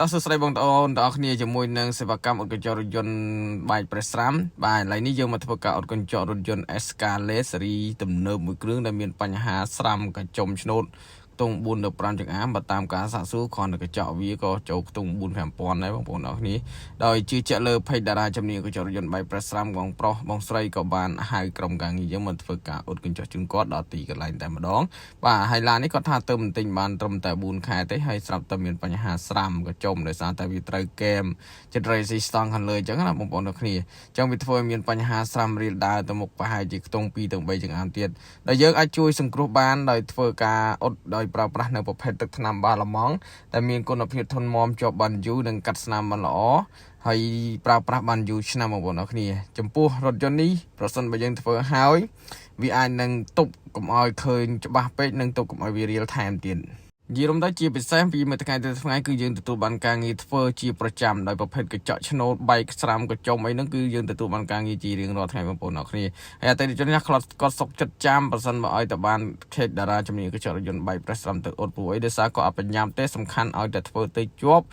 តោះសួស្តីបងប្អូនទាំងអស់គ្នាជាមួយនឹងសេវាកម្មអ៊ុតកញ្ចក់រថយន្តបែកប្រេះស្រាំបាទឥឡូវនេះយើងមកធ្វើការអ៊ុតកញ្ចក់រថយន្ត Escalade ស៊េរីទំនើបមួយគ្រឿងដែលមានបញ្ហាស្រាំកញ្ចុំឆ្នូតខ្ទង់4ដល់5ចង្អាមបើតាមការសាកសួរគ្រាន់តែកញ្ចក់វាក៏ចូលខ្ទង់4 5000ដែរបងប្អូនទាំងអស់គ្នាដោយជឿជាក់លើ page តារាជំនាញកញ្ចក់រថយន្តបែកប្រេះស្រាំបងប្រុសបងស្រីក៏បានហៅក្រុមការងារយើងមកធ្វើការអ៊ុតកញ្ចក់ជូនគាត់ដល់ទីកន្លែងតែម្ដង បាទហើយឡាននេះគាត់ថាទៅមិនទិញបានត្រឹមតែ4ខែទេហើយស្រាប់តែមានបញ្ហាស្រាំកញ្ចុំដោយសារតែវាត្រូវកែមចិត្ត resistance ខាងលើអញ្ចឹងណាបងប្អូនទាំងគ្នាអញ្ចឹងវាធ្វើឲ្យមានបញ្ហាស្រាំរៀលដើរទៅមុខប្រហែលជាខ្ទង់2ទៅ3ចង្អាមទៀតដែលយើងអាចជួយសង្គ្រោះបានដោយធ្វើការអ៊ុតដោយប្រើប្រាស់នៅប្រភេទទឹកថ្នាំបាឡម៉ង់ដែលមានគុណភាពធន់មាំជាប់បានយូរនិងកាត់ស្នាមបានល្អហើយប្រើប្រាស់បានយូរឆ្នាំបងប្អូនអរគ្នាចំពោះរថយន្តនេះប្រសិនបើយើងធ្វើហើយវាអាចនឹងទប់កុំឲ្យឃើញច្បាស់ពេកនិងទប់កុំឲ្យវារៀលថែមទៀតនិយាយរំទៅជាពិសេសពីមួយថ្ងៃទៅថ្ងៃគឺយើងទទួលបានការងារធ្វើជាប្រចាំដោយប្រភេទកញ្ចក់ឆ្នូតបែកស្រាំកញ្ចុំអីហ្នឹងគឺយើងទទួលបានការងារជារៀងរាល់ថ្ងៃបងប្អូនអរគ្នាហើយអតិថិជនខ្លះគាត់សុកចិត្តចាំប្រសិនបើឲ្យតែបានខេតតារាជំនាញកញ្ចក់រថយន្តបែកប្រេះស្រាំទៅអត់ព្រោះអីដោយសារគាត់អត់បញ្ញាប់ទេសំខាន់ឲ្យតែធ្វើទៅជាប់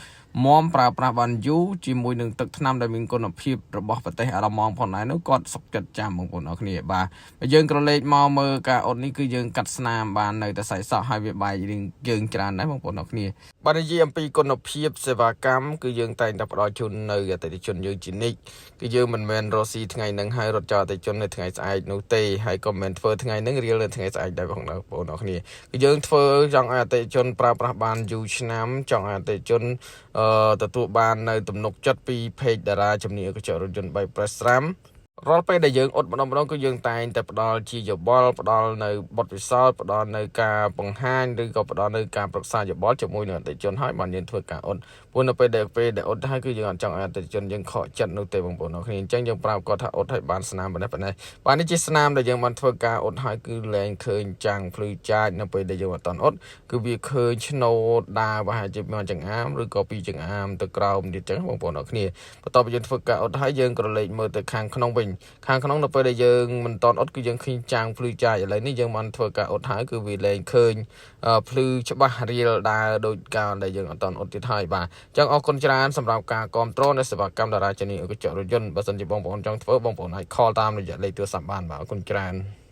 មប្រើប្រាស់បានយូរជាមួយនឹងទឹកថ្នាំដែលមានគុណភាពរបស់ប្រទេសអារ៉ាម៉ង់ផងដែរនោះគាត់សុកចិត្តចាំបងប្អូនអរគ្នាបាទបើយើងក្រឡេកមកមើលការអត់នេះគឺយើងកាត់ស្នាមបាននៅតែសាច់សក់ហើយវាបែករៀងយើងច្រើនដែរបងប្អូនអរគ្នាបាទនិយាយអំពីគុណភាពសេវាកម្មគឺយើងតែងតែផ្ដល់ជូននៅអតិថិជនយើងជានិច្ចគឺយើងមិនមែនរកស៊ីថ្ងៃហ្នឹងហើយរត់ចោលអតិថិជននៅថ្ងៃស្អែកនោះទេហើយក៏មិនមែនធ្វើថ្ងៃហ្នឹងរៀលនៅថ្ងៃស្អែកដែរបងប្អូនអរគ្នាគឺយើងធ្វើចង់ឲ្យអតិថិជនប្រើប្រាស់បានយូរឆ្នាំចង់ឲ្យអតិថិជនទទួលបាននៅទំនុកចិត្តពី page តារាជំនាញកញ្ចក់រថយន្តបែបប្រេះស្រាំរាល់ពេលដែលយើងអ៊ុតម្ដងម្ដងគឺយើងតែងតែផ្ដល់ជាយោបល់ផ្ដល់នៅបទពិសោធន៍ផ្ដល់នៅការបង្ហាញឬក៏ផ្ដល់នៅការប្រឹក្សាយោបល់ជាមួយនឹងអតិថិជនហើយបានយើងធ្វើការអ៊ុតព្រោះនៅពេលដែលអ៊ុតហើយគឺយើងអត់ចង់ឲ្យអតិថិជនយើងខកចិត្តនោះទេបងប្អូនអរគ្នាអញ្ចឹងយើងប្រាប់គាត់ថាអ៊ុតឲ្យបានស្នាមប៉ុណ្ណេះប៉ុណ្ណេះបាទនេះជាស្នាមដែលយើងបានធ្វើការអ៊ុតហើយគឺលែងឃើញចាំងភ្លឺចាចនៅពេលដែលយើងអត់តន់អ៊ុតគឺវាឃើញឆ្នូតដើរប្រហែលជាមួយចង្អាមឬក៏ពីរចង្អាមទៅក្រោមទៀតអញ្ចឹងបងប្អូនអរគ្នាបន្ទាប់ពីយើងធ្វើការអ៊ុតហើយយើងក៏លេចមើលទៅខាងក្នុងវិញខាងក្នុងនៅពេលដែលយើងមិនតន់អ៊ុតគឺយើងឃើញចាំងភ្លឺចាចឥឡូវនេះយើងបានធ្វើការអ៊ុតហើយគឺវាលែងឃើញភ្លឺច្បាស់រៀលដើរដោយកាលដែលយើងអត់តន់អ៊ុតទៀតហើយបាទអញ្ចឹងអរគុណច្រើនសម្រាប់ការគ្រប់គ្រងនៅសេវាកម្មតារាជនីកញ្ចក់រថយន្តបើសិនជាបងប្អូនចង់ធ្វើបងប្អូនអាច call តាមរយៈលេខទូរស័ព្ទបានបាទអរគុណច្រើន។